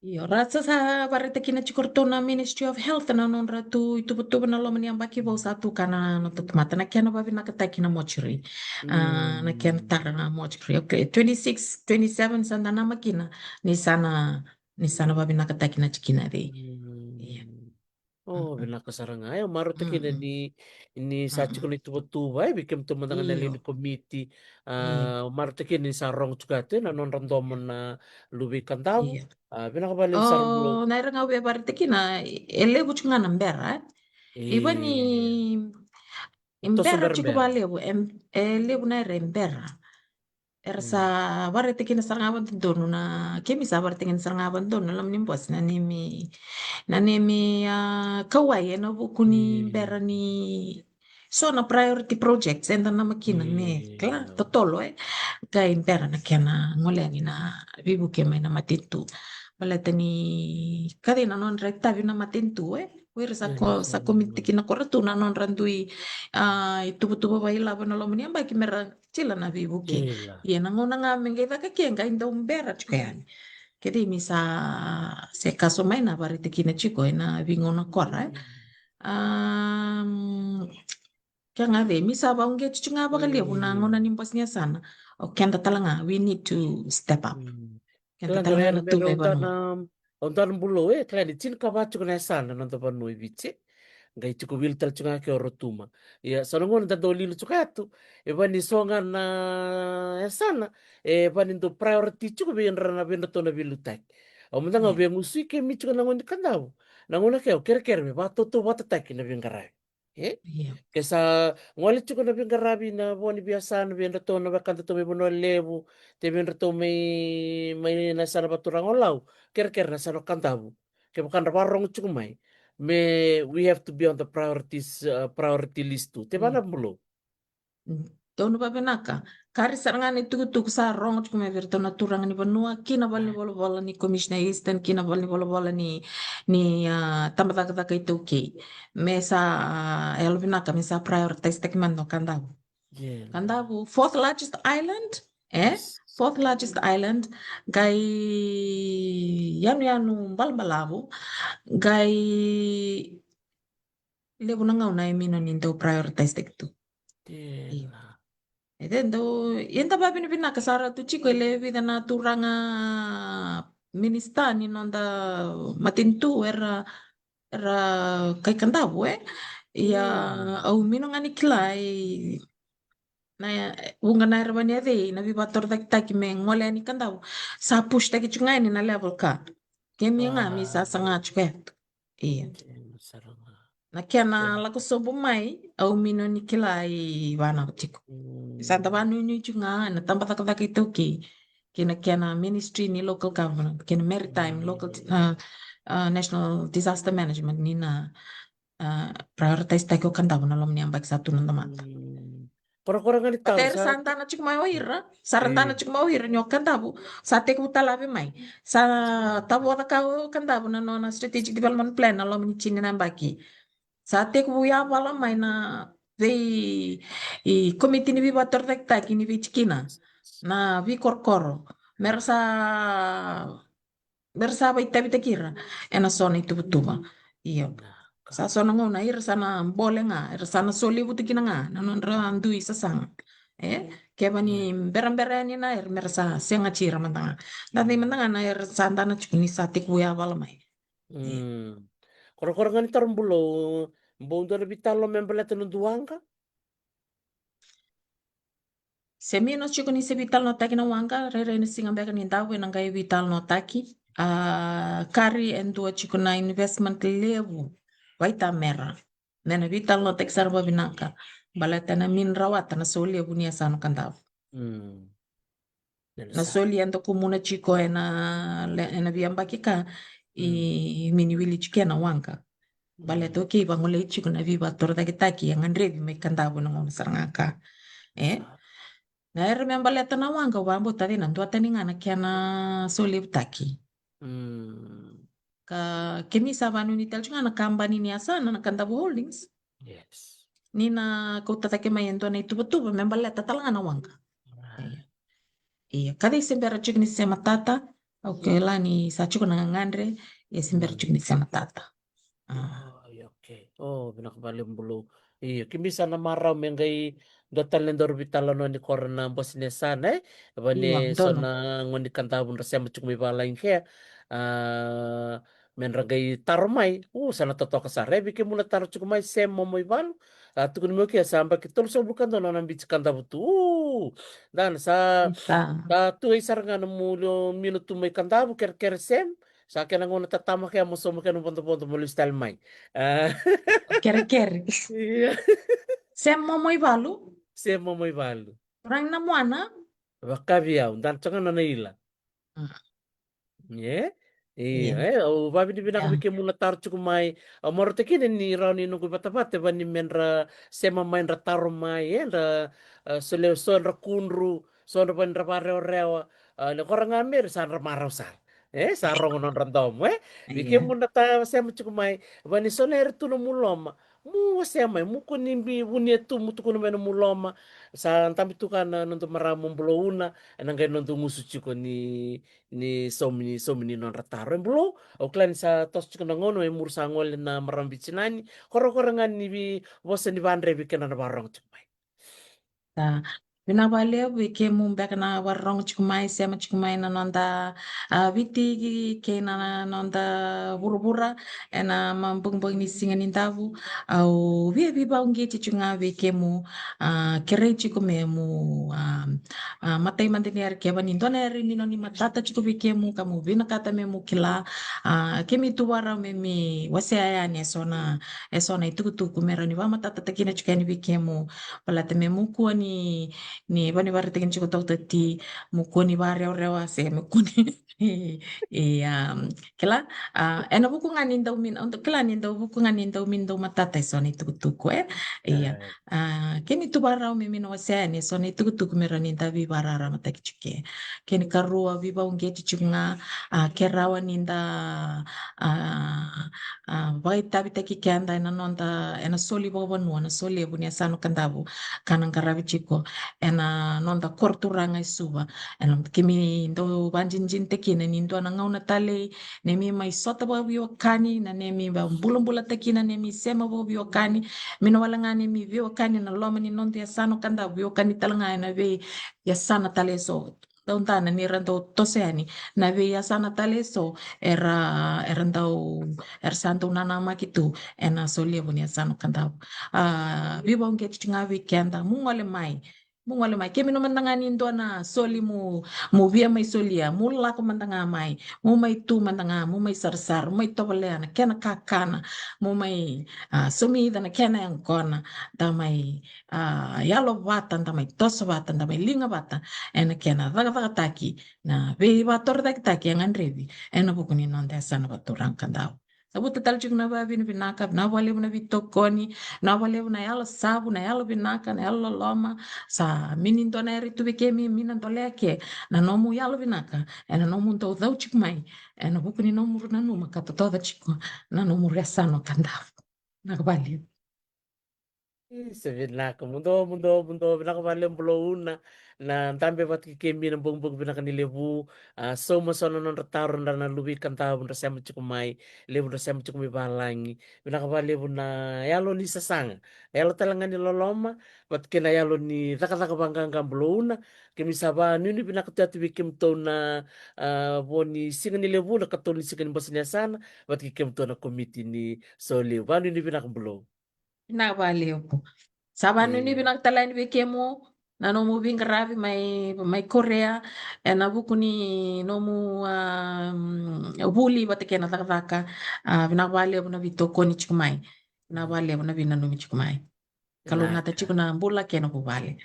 Io, ra sa, sa vakaraitaka kina tiko ratou na Ministry of Health na nodratou ituvatuva na loma ni yabaki vou sa tu ka na noda tamata, na kena vavinakataki na mortuary. Ah, na kena tara na mortuary. Okay, twenty-six, twenty-seven sa da namaka kina ni sa na, ni sa na vavinakataki na tikina cei. Io. O, vinaka sara ga. E, au marautaka kina ni, ni sa tiko na ituvatuva, e, vei kemudou mada ga na lewe ni komiti. A, au marautaka kina ni sa rogo tiko ya tu, e, na nodra domo na luve i Kadavu. A, vinaka vakalevu sara. O, na era ga au via vakaraitaka kina, e levu tiko ga na bera, e. I vani, e, bera tiko vakalevu, e, e levu na era e bera. Era sa vakaraitaka kina sara ga vakadodonu na, kemi sa vakaraitaka kina sara ga vakadodonu na loma ni bose na neimami, na neimami, a, kauwai ena vuku ni bera ni so na priority projects eda namaka kina me kila totolo, e, qai bera na kena gole yani na veivuke mai na matanitu. Baleta ni kacei na nodra itavi na matanitu, e. O ira sa ko, sa komiti kina ko ratou na nodra dui, a, ituvatuva vakailavo ena loma ni yabaki me ra kila na veivuke. Ia na gauna ga me qai caka ke qai dau bera tiko yani. Kece mi sa se kaso mai na vakaraitaki kina tiko ena veigauna kora, e. Am, ke ga cei, mi sa vakauqeti tiko ga vakalevu na gauna ni bose ni yasana. O keda tale ga, we need to step up. Keda tale ga na tu veivanua. O dua na Bulou, e, kila ni tinikava tiko na yasana na noda vanua i Viti. Qai tiko wili tale tiko ga ke o Rotuma. Ia, so na gauna da dau lilo tiko ya tu, e vani so ga na yasana e vani dau priority tiko vei ira na, vei iratou na veiliutaki. Au mada ga via gusui kemi tiko na gauna ni Kadavu. Na gauna ke au kerekere me vakatautauvatataki na veiqaravi. E? Ke sa gole tiko na veiqaravi na vo ni veiyasana vei iratou na wekadatou mai Vanua Levu, te vei iratou mai, mai na yasana vakaturaga o Lau, kerekere na yasana o Kadavu. Kevaka dra vakarorogo tiko mai, me, we have to be on the priorities, uh, priority list tu. Te vana Bulou. Donu vavinaka. Kari sara ga na itukutuku sa rogo tiko mai vei iratou na turaga ni vanua, ki na valenivolavola ni Commissioner Eastern, ki na valenivolavola ni, ni, a, tabacakacaka iTaukei. Me sa, a, yalovinaka, me sa prioritize taki mada o Kadavu. Kadavu, fourth largest island, e? Fourth largest island, qai yanuyanu balabalavu, qai levu na gauna e mino ni dau prioritize taki tu. E dau, eda vavinavinaka sara tu tiko e lewe vica na turaga minista ni noda matanitu era, era kai Kadavu, e. Ia, au mino ga ni kila i na, e, vuqa na era vani yacei na veivakatorocaketaki me gole yani Kadavu. Sa push taki tiko ga yani na level ka. Kemi ga mi sa saga tiko ya tu. Ia. Na kena lako sobu mai, au mino ni kila i vanava tiko. Sa da vanuinui tiko ga na tabacakacaka iTaukei. Kei na kena ministry ni local government, kei na maritime, local, a, a, National Disaster Management, ni na, a, prioritize taki o Kadavu na loma ni yabaki sa tu na domata. Korakora ga ni tau era sa dana tiko mai o ira, sa ra dana tiko mai o ira ni o Kadavu sa tekivu talave mai. Sa tavoca ka o Kadavu na nona strategic development plan na loma ni tini na yabaki. Sa tekivu yavala mai na vei, i komiti ni veivakatorocaketaki ni veitikina, na veikorokoro, me ra sa me ra sa vakaitavitaki ira ena so na ituvatuva. Io. Sa so na gauna era sa na bole ga, era sa na solia vata kina ga na nodra dui sasaga. E keva ni berabera yani na era, me ra sa sega tiko ira mada ga. Da cei mada ga na era sa dana tiko ni sa tekivu yavala mai. Korakora ga ni taro, Bulou, bau dua na veitalanoa me baleta na dua waqa? Se mino tiko ni se veitalanoataki na waqa, rairai na siga beka ni Davu ena qai veitalanoataki. A, kari e dua tiko na investment levu vaitamera me na veitalanoataki sara vavinaka baleta na min rawata na solevu ni yasana o Kadavu. Na soli eda kumuna tiko ena le-, ena veiyabaki ka i mini wili tiko ena waqa. Baleta o kei vagolei tiko na veivakatorocaketaki e gadrevi mai Kadavu ena gauna sara ga ka. E na era me baleta na waqa, au vakabauta cei na duatani ga na kena solevutaki. Ka kemi sa vanuinui tale tiko ga na kabani ni yasana na Kadavu Holdings. Ni na kauta cake mai e dua na ituvatuva me baleta tale ga na waqa. Ia, ka cei se bera tiko ni se matata? Au kila ni sa tiko na gagadre, ia se bera tiko ni se matata. Io, okay. O, vinaka vakalevu, Bulou. Io, kemi sa na marau me qai dua tale na daru veitalanoa ni kora na bose ni yasana, e? Vani so na gone ni Kadavu dra sema tiko mai valagi kea. A, me dra qai taro mai. U, sa na totoka sara. E vei kemuni na taro tiko mai, Sem Momoivalu. A, tukuni mai o kea sa yabaki tolusagavulu ka dua na nona biuti Kadavu tu. U, dana sa, sa tu ai sara ga na mu lio mino tu mai Kadavu, kerekere Sem. Sa kena gauna tatama kea mo sauma kena vodovodo mo lesu tale mai. A. Kerekere. Ia. Sem Momoivalu. Sem Momoivalu. Rangi na muana. Vakavi au, dana tiko ga na nona ila. Ia, e, au vakavinavinaka vei kemuni na taro tiko mai. Au marautaka kina ni rawa ni noqu vatavata, vani me dra sema mai, dra taro mai, e, dra, e, solia so dra kudru, so dra vani dra vakarewarewa, e, le kora ga meri sa dra marau sara. E, sa rogo nodra domo, e. Vei kemuni na ta sema tiko mai, vani so na era tu na mu loma. Mu wasea mai, mu kua ni bi vunia tu, mu tukuna mai na mu loma. Sa dabe tu ka na noda marama o Bulou Una, ena qai noda gusu tiko ni, ni saumi, ni saumi ni nodra taro. E Bulou, au kila ni sa toso tiko na gauna, e muri sa gole na marama veitinani. Korakora ga ni veivosa ni vadre vei keda na vakarorogo tiko mai. Sa vinaka vakalevu vei kemu beka na vakarorogo tiko mai, sema tiko mai na noda, a, Viti kei na noda vuravura ena mabogibogi ni siga ni Davu. Au via veivakauqeti tiko ga vei kemu, a, kerei tiko me mu, a, a, matai mada ni yara keva ni dua na yara ni noni matata tiko vei kemu ka mu vinakata me mu kila. A, kemi tu vakarau me mi wasea yani e so na, e so na itukutuku me rawa ni vakamatatataki kina tiko yani vei kemu. Baleta me mu kua ni, ni vani varaitaki tiko Doctor T, mu kua ni varewarewa se mu kua ni, e, um, kila, a, ena vuku ga ni dau min, kila ni dau vuku ga ni dau min dau matata e so na itukutuku, e. Ia, a, kemi tu vakarau me mi na wasea yani e so na itukutuku me rawa ni da veivakararamataki tiko. Kena ikarua, veivakauqeti tiko ga, a, ke rawa ni da, a, a, vakaitavitaki keda ena noda, ena soli vakavanua, na solevu ni yasana o Kadavu, ka na qaravi tiko ena noda koro turaga e Suva. Ena kemi dau vakadinadinataki kina ni dua na gauna talei, nemi mai sota vakaveiwekani, na nemi vakabulabulataki, na nemi sema vakaveiwekani, mi na wale ga nemi veiwekani ena loma ni noda yasana o Kadavu, veiwekani tale ga ena veiyasana tale eso. Dau dana ni ra dau toso yani na veiyasana tale eso, era, era dau, era sa dau nanamaki tu ena solevu ni yasana o Kadavu. A, veivakauqeti tiko ga vei keda, mo gole mai. Mo gole mai, kemuni mada ga ni dua na soli mo, mo via mai solia, mo lako mada ga mai, mo mai tu mada ga, mo mai sarasara, mo mai tovolea na kena kakana, mo mai, a, somica na kena yaqona, da mai, a, yalo vata, da mai toso vata, da mai liga vata ena kena cakacakataki na veivakatorocaketaki e gadrevi ena vuku ni noda yasana vakaturaga ka dau. Cavuta tale tiko na vavinavinaka, vinaka vakalevu na veitokoni, vinaka vakalevu na yalo savu, na yalo vinaka, na yalo loloma. Sa mini dua na yari tu vei kemi, mi na dolea ke na nomu yalo vinaka ena nomu dau cau tiko mai ena vuku ni nomu nanuma ka totoca tiko na nomu yasana ka dau. Vinaka vakalevu. Isa, vinaka, muduo, muduo, muduo, vinaka vakalevu Bulauna, na dabe vata kei kemi na bogibogi vinaka ni levu. A, sauma so na nodra taro dra na luve i Kadavu dra sema tiko mai, levu dra sema tiko mai valagi. Vinaka vakalevu na yalo ni sasaga, na yalo tale ga ni loloma, vata kei na yalo ni cakacaka vaqaqa Bulauna. Kemi sa vanuinui vinaka tu yatu vei kemitou na, a, vo ni siga ni levu, na katolu ni siga ni bose ni yasana, vata kei kemitou na komiti ni solevu. Vanuinui vinaka Bulou. Vinaka vakalevu. Sa vanuinui vinaka tale yani vei kemu na nomu veiqaravi mai, mai Korea, ena vuku ni nomu, a, vuli vata kei na cakacaka. A, vinaka vakalevu na veitokoni tiko mai. Vinaka vakalevu na veinanumi tiko mai. Kalougata tiko na bula kei na vuvale.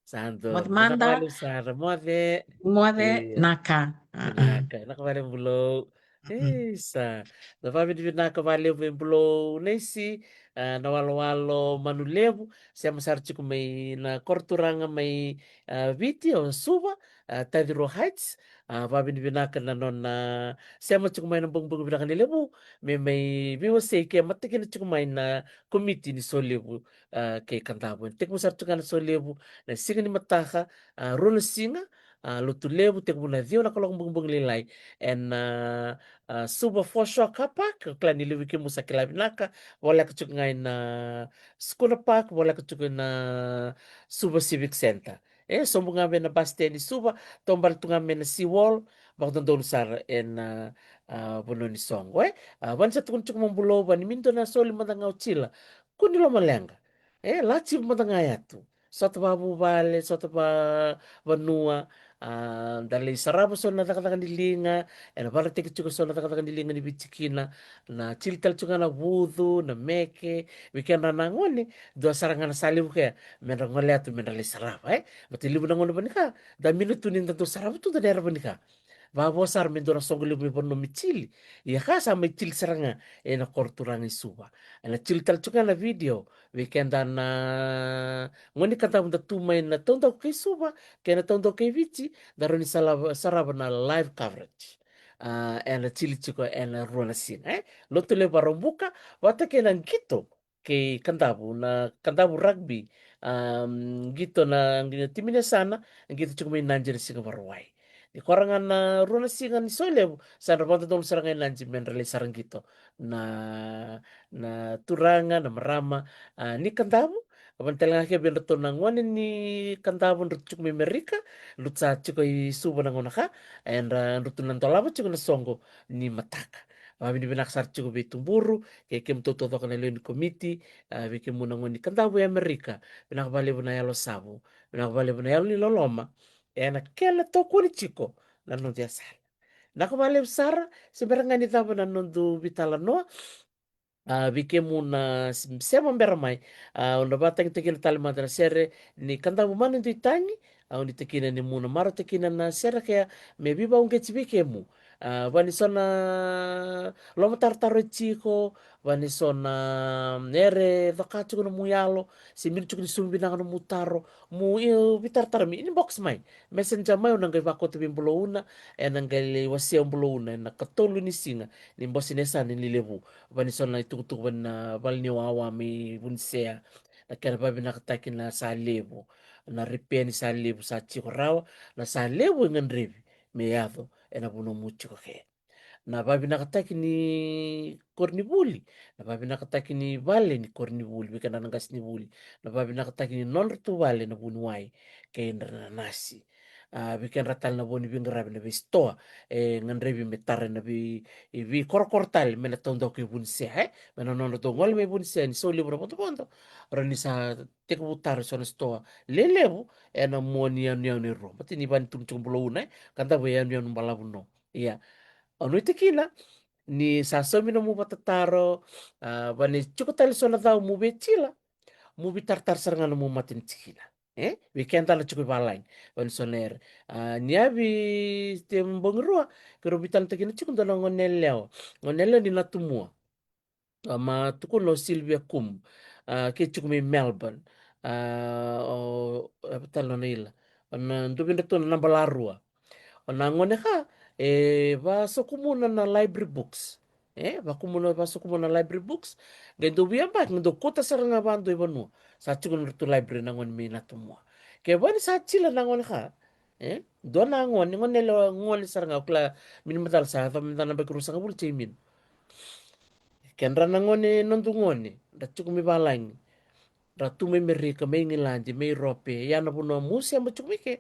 Sa donu. Moce mada. Vinaka vakalevu sara, moce. Moce, io, naka. Vinaka, vinaka vakalevu Bulou. Isa. Na vavinavinaka vakalevu e Bulou Naisi, a, na walowalo Manulevu, sema sara tiko mai na koroturaga mai, a, Viti o Suva, a, Tairua Heights. A, vavinavinaka na nona sema tiko mai na bogibogi vinaka ni levu me mai veiwasei ke mata kina tiko mai na komiti ni solevu, a, kei Kadavu. Tekivu sara tiko ga na solevu na siga ni mataka, a, rua na siga, a, Lotulevu, tekivu na ciwa na kaloko bogibogi lailai ena, a, Suva Foreshore Car Park. Kila ni levu vei kemu sa kila vinaka, voleka tiko ga ena Schooner Park, voleka tiko ena Suva Civic Centre. E sobu ga vei na bus stand ni Suva, taubale tu ga mai na seawall, vakadodonu sara ena, a, vanua ni soqo, e. A, vani sa tukuni tiko mai Bulou, vani mi dua na soli mada ga o Tila, kua ni lomaleqa. E, lati mada ga yatu. Sota vakavuvale, sota vakavanua, a, da lai sarava so na cakacaka ni liga, ena vakaraitaki tiko so na cakacaka ni liga ni Viti kina, na tili tale tiko ga na vucu, na meke, vei keda na gone, dua sara ga na sa levu kea, me da gole yatu, me da lai sarava, e. Baleta levu na gone vanika, da mini tu ni da dau sarava tu, da na yara vanika. Vavo sara me dua na soqo levu me vanua me tili. Ia ka sa mai tili sara ga ena koroturaga i Suva. Ena tili tale tiko ga na video, vei keda na gone Kadavu da tu mai na taudaku kei Suva, kei na taudaku kei Viti, da rawa ni sarava, sarava na live coverage. A, ena tili tiko ena rua na siga, e. Lotulevu Vakaraubuka, vata kei na qito kei Kadavu, na Kadavu rugby, a, qito na, na timi ni yasana, qito tiko mai Nadi ena siga Vakarauwai. Ni kora ga na rua na siga ni solevu, sa dra vakadodonu sara ga i Nadi me dra lai sara qito na, na turaga, na marama, a, ni Kadavu. Vani tale ga kei vei dratou na gone ni Kadavu, drau tiko mai Amerika, drau sa tiko i Suva na gauna ka, e dra, drau tu na dolava tiko na soqo ni mataka. Vavinavinaka sara tiko vei Tuburu, kei kemudou taucoko na lewe ni komiti, a, vei kemuna gone ni Kadavu e Amerika, vinaka vakalevu na yalo savu, vinaka vakalevu na yalo ni loloma, ena kena tokoni tiko na noda yasana. Vinaka vakalevu sara, se bera ga ni cava na noda veitalanoa, a, vei kemuna s-, sema bera mai, a, au na vakatagitakia tale mada na sere ni Kadavu Manu Dui Tagi, au nuitaka ni mu na marautaka na sere kea me veivakauqeti vei kemu. A, vani so na lomatarotaro e tiko, vani so na, mm, era coka tiko nomu yalo, se mini tiko ni sauma vinaka nomu taro, mu, e, veitaratara, me inbox mai, messenger mai, au na qai vakauta vei Bulauna, ena qai lai wasea o Bulauna ena katolu ni siga ni bose ni yasana ni levu. Vani so na itukutuku vani na vale ni wawa mai Vunisea, na kena vavinakataki na sa levu, na repair ni sa levu sa tiko rawa, na sa levu e gadrevi me yaco ena vanua mu tiko ke. Na vavinakataki ni koronivuli, na vavinakataki ni vale ni koronivuli vei keda na qasenivuli, na vavinakataki ni nodratou vale na vuniwai kei ira na nasi. A, vei kedra tale na vo ni veiqaravi na veisitoa, e gadrevi me tara na vei, e veikorokoro tale me na taudaku e Vunisea, e? Me na nodratou gole mai Vunisea ni sau levu na vodovodo, ra ni sa tekivu tara e so na sitoa lelevu, e na mua ni yanuyanu e rua. Bati ni vani tunu tiko bula una, e? Ka davo e yanuyanu balavu no. Ia. Au nuitaki kina, ni sa saumi na mu vatataro, a, vani tiko tale so na cau mu veitila, mu veitaratara sara ga na mu mata ni tikina. E? Vei keda na tiko i valagi, vani so na ere. A, ni yavi te bogi rua, ke rau veitalanoataki na tiko dua na gone yalewa. Gone yalewa ni Natumua. A, ma tukuna o Sylvia Kum. A, ke tiko mai Melbourne. A, o, e, tale nona ila. O na duvidra tu na naba la rua. O na gone ka, e, vasokumuna na library books. E, vakumuna, vasokumuna na library books. Qai dau via baki, qai dau kota sara ga vadua i vanua. Sa tiko na ratou library na gone mai Natumua. Ke vani sa tila na gone ka, e, dua na gone, gone yalewa gone sara ga, o kila, mini macala sa, yaco me da na baki ruasagavulu tei mini. Kedra na gone, nodu gone, da tiko mai valagi. Ra tu mai Merika, mai Igiladi, mai Rope, ia na vanua mu sema tiko mai ke.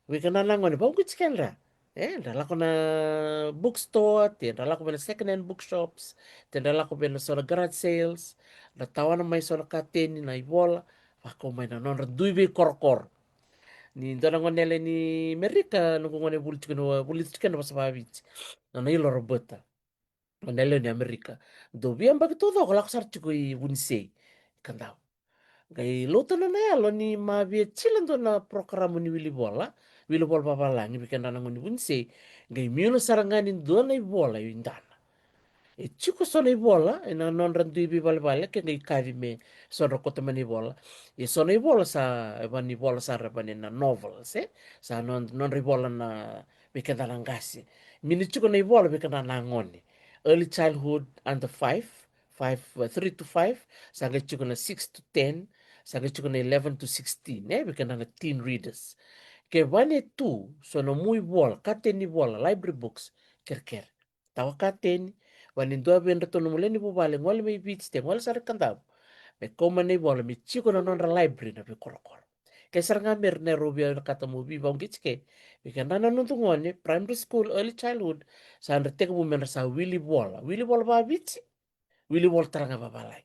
Vei kedra na gone, vauqiti kedra. E, dra lako na bookstore, te dra lako vei na second hand bookshops, te dra lako vei na so na garage sales, dra tawana mai so na kateni, na ivola, vakau mai na nodra dui veikorokoro. Ni dua na gone yalewa ni Merika, noqu gone vuli tiko na, vuli tiko na vosa vaviti. Na, na ilo Roberta. O na yalewa ni Amerika. Dau via baki taucoko lako sara tiko i Vunisei. Kadau. Qai lauta na nona yalo ni ma via tila dua na porokaramu ni wili vola, wili vola vavalagi, vei kedra na gone ni Vunisei, qai miula sara ga ni dua na ivola i dana. E tiko so na ivola, e na nodra dui veivalevale, ke qai kaci me so dra kota mai na ivola. E so na ivola sa, e vani vola sara vani na novels, e? Sa nod-, nodra ivola na vei keda na qase. Mini tiko na ivola vei keda na gone. Early childhood under five, five, uh, three to five, sa qai tiko na six to ten, sa qai tiko na eleven to sixteen, e, vei keda na teen readers. Ke vani tu, so na mu ivola, kateni ivola, library books, kerekere. Tawa kateni, vani dua vei dratou na mu lewe ni vuvale, gole mai Viti, te gole sara i Kadavu. Me kau mai na ivola, me tiko na nodra library na veikorokoro. Ke sara ga me ra na rau via vinakata mo veivauqeti ke. Vei kedra na noda gone, primary school, early childhood, sa dra tekivu me dra sa wili vola. Wili vola vaviti, wili vola tale ga vavalagi.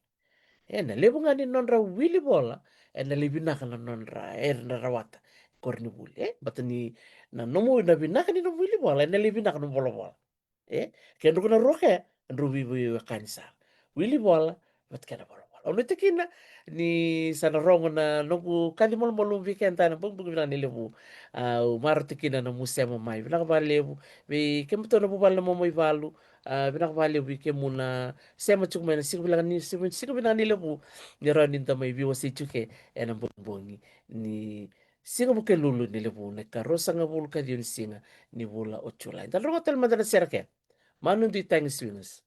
E na levu ga ni nodra wili vola, e na lai vinaka na nodra, e na rawata. Koronivuli, e? Bata ni na nomu, na vinaka ni nomu wili vola, e na lai vinaka nomu volavola. E, ke druka na rua ke, drau veiwekani sara. Wili vola, vata kei na volavola. Au nuitaka kina, ni sa na rogo na noqu kaci malumalumu vei keda ena bogibogi vinaka ni levu. Au marautaka kina na nomu sema mai. Vinaka vakalevu, vei kemudou na vuvale na momo ivalu. A, vinaka vakalevu vei kemuni na sema tiko mai ena siga vinaka ni, siga, siga vinaka ni levu. Ni rawa ni da mai veiwasei tiko ke, ena bogibogi. Ni Siga Vukelulu ni levu na ikaruasagavulu ka ciwa ni siga ni vula o Julai. Da rogo tale mada na sere ke. Manu Dui Tagi Swingers.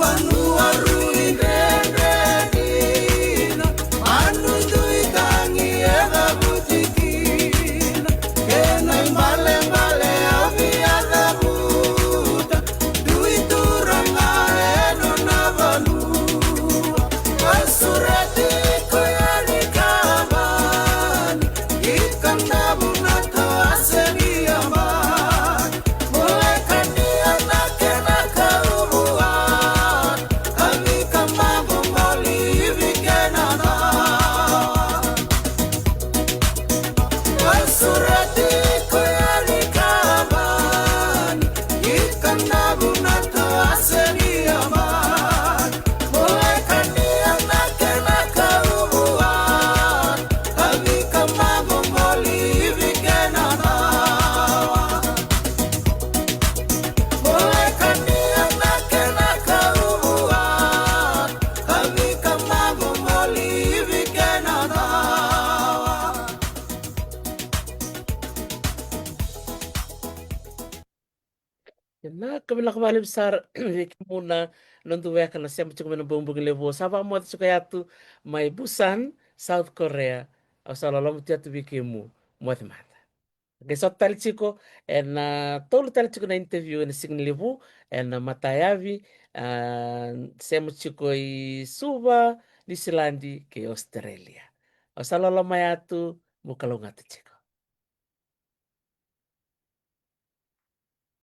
Vanua rui dredre dina, manu dui tagi e cavuti kina, kena ibalebale au via cavuta, dui turaga e nona vanua. Au sureti koya ni kavani, ika na vuna toa se ni yabaki. Muleka ni ana kena kauvua, a vika mavo moli ivi kena na. Au sureti koya ni kavani, ika na vuna toa se ni yabaki. Muleka ni ana kena kauvua, a vika mavo moli ivi kena na. Muleka ni ana kena kauvua, a vika mavo moli ivi kena na. Vinaka, vinaka vakalevu sara vei kemuni na noda weka na sema tiko mai na bogibogi levu. Sa vakamoce tiko yatu mai Busan, South Korea. Au sa loloma tu yatu vei kemu, moce mada. Qai sota tale tiko ena, tolu tale tiko na interview ena siga ni levu, ena matayavi, a, sema tiko i Suva, Niusiladi kei Australia. Au sa loloma yatu, mo kalougata tiko.